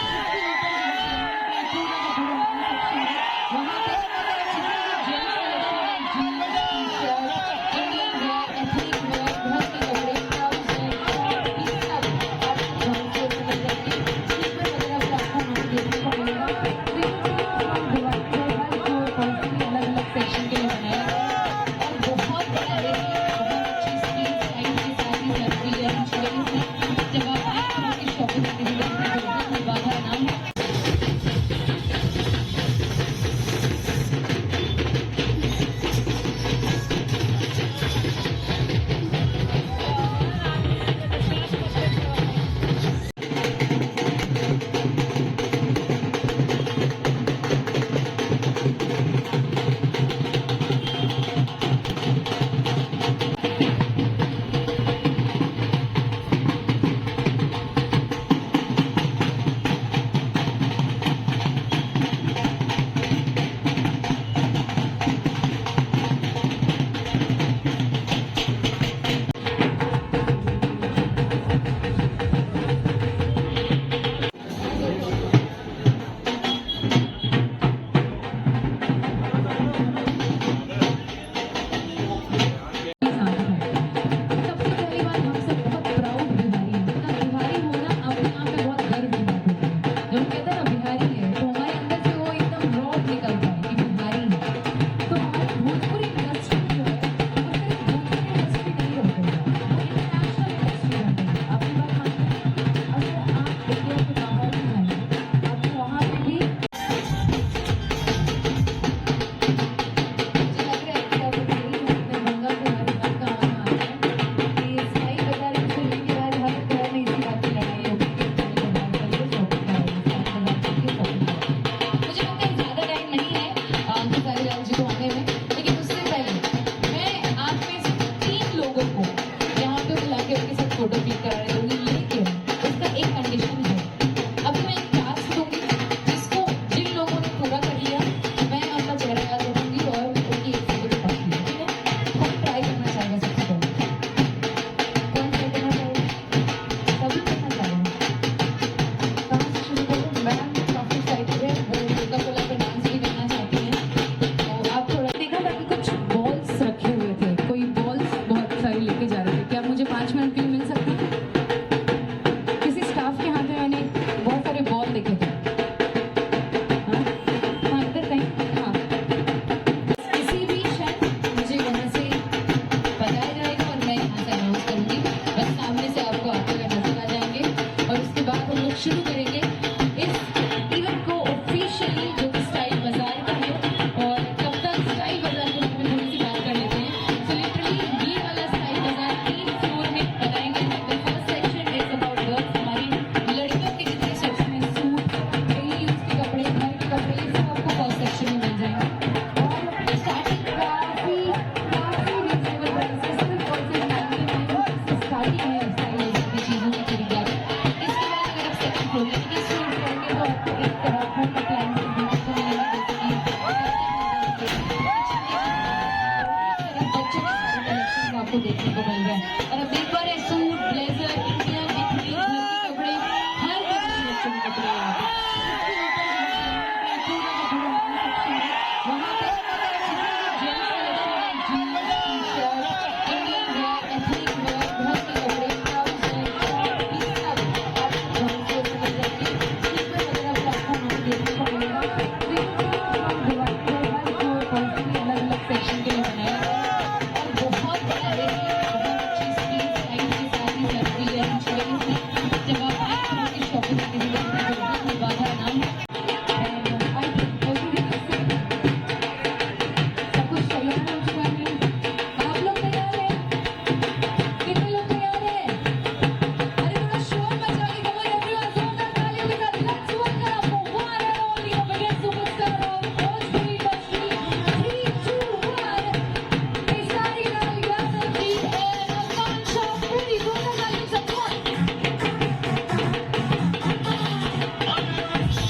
उसके ऊपर जो है पूरा का पूरा सेक्शन है। वहाँ पे जितने भी जेंट्स कलेक्शन है, jeans, T shirt, Indian wear, ethnic wear, घर के कपड़े, ट्राउजर, ये सब आपको ग्राउंड फ्लोर पे मिल जाएंगे। स्लीपर वगैरह भी आपको वहाँ पे देखने को मिलेगा। हर फ्लोर पर अलग अलग सेक्शन के लिए बनाया गया है और बहुत बड़ा एरिया, बहुत अच्छी स्पेस, लाइट के साथ ही सब की है। जब आप आएंगे की शॉपिंग करेंगे, बाधा नाम है। सबसे पहली बात, हम सब बहुत प्राउड बिहारी हैं। मतलब बिहारी होना अपने आप में बहुत गर्व की बात होती है। जब हम कहते हैं ना बिहारी है, तो हमारे अंदर से वो एकदम रौब निकलता है कि बिहारी है। तो हमारी भोजपुरी इंडस्ट्री जो है, वो सिर्फ भोजपुरी इंडस्ट्री नहीं रह गई, वो इंटरनेशनल इंडस्ट्री बन गई है। आपकी बात मानते हैं? अगर आप इंडिया के बाहर भी जाएंगे, आपको वहाँ पे भी, मुझे लग रहा है कि अब मेरी दरभंगा से हर घर का आना आ रहा है कि स्टाइल बाजार की फिल्म के बाद हर घर में इसी बात की लड़ाई होगी कि स्टाइल बाजार चलिए, शॉपिंग कराइए, स्टाइल बाजार चलिए, शॉपिंग कराइए। मुझे लगता है ज़्यादा टाइम नहीं है खेसारी लाल जी को आने में, लेकिन उससे पहले मैं आप में से तीन लोगों को यहाँ पे बुला के उनके साथ फोटो क्लिक कराने दूंगी, लेकिन उसका एक कंडीशन है। अभी मैं एक टास्क दूंगी, जिसको जिन लोगों ने पूरा कर लिया, मैं उनका चेहरा याद रखूंगी और उनकी एक फोटो भी पक्की है। ठीक है? कौन ट्राई करना चाहेगा सबसे पहले? कौन ट्राई करना चाहेगा? सभी करना चाह रहे हैं। कहाँ से शुरू करूँ? मैम काफ़ी एक्साइटेड है, वो कोका कोला पे डांस भी करना चाहती हैं, तो आप थोड़ा देखा था कि कुछ बॉल्स रखे हुए थे, कोई बॉल्स बहुत सारी लेके जा रहे थे। क्या मुझे 5 मिनट के लिए मिल सकती है? किसी स्टाफ के हाथ में मैंने बहुत सारे बॉल देखे थे। हाँ हाँ, इधर कहीं। हाँ, किसी भी क्षण मुझे वहाँ से बताया जाएगा और मैं यहाँ से अनाउंस करूँगी। बस सामने से आपको आते हुए नजर आ जाएंगे और उसके बाद हम लोग शुरू करेंगे इस इवेंट को ऑफिशियली, जो कि स्टाइल बाजार का है। और तब तक स्टाइल बाजार के बारे में थोड़ी सी बात कर लेते हैं। सो लिटरली ये वाला स्टाइल बाजार तीन फ्लोर में बनाएंगे। The first section is about girls। हमारी लड़कियों के जितने सेक्शन है, सूट, डेली यूज के कपड़े, घर के कपड़े, ये सब आपको फर्स्ट सेक्शन में मिल जाएंगे और स्टार्टिंग काफी काफी रीजनेबल प्राइस है, सिर्फ और सिर्फ 99 रुपीज से स्टार्टिंग है स्टाइल बाजार की चीज़ों की खरीदारी। इसके बाद अगर आप सेकंड फ्लोर यानी कि इस फ्लोर पे आएंगे, तो आपको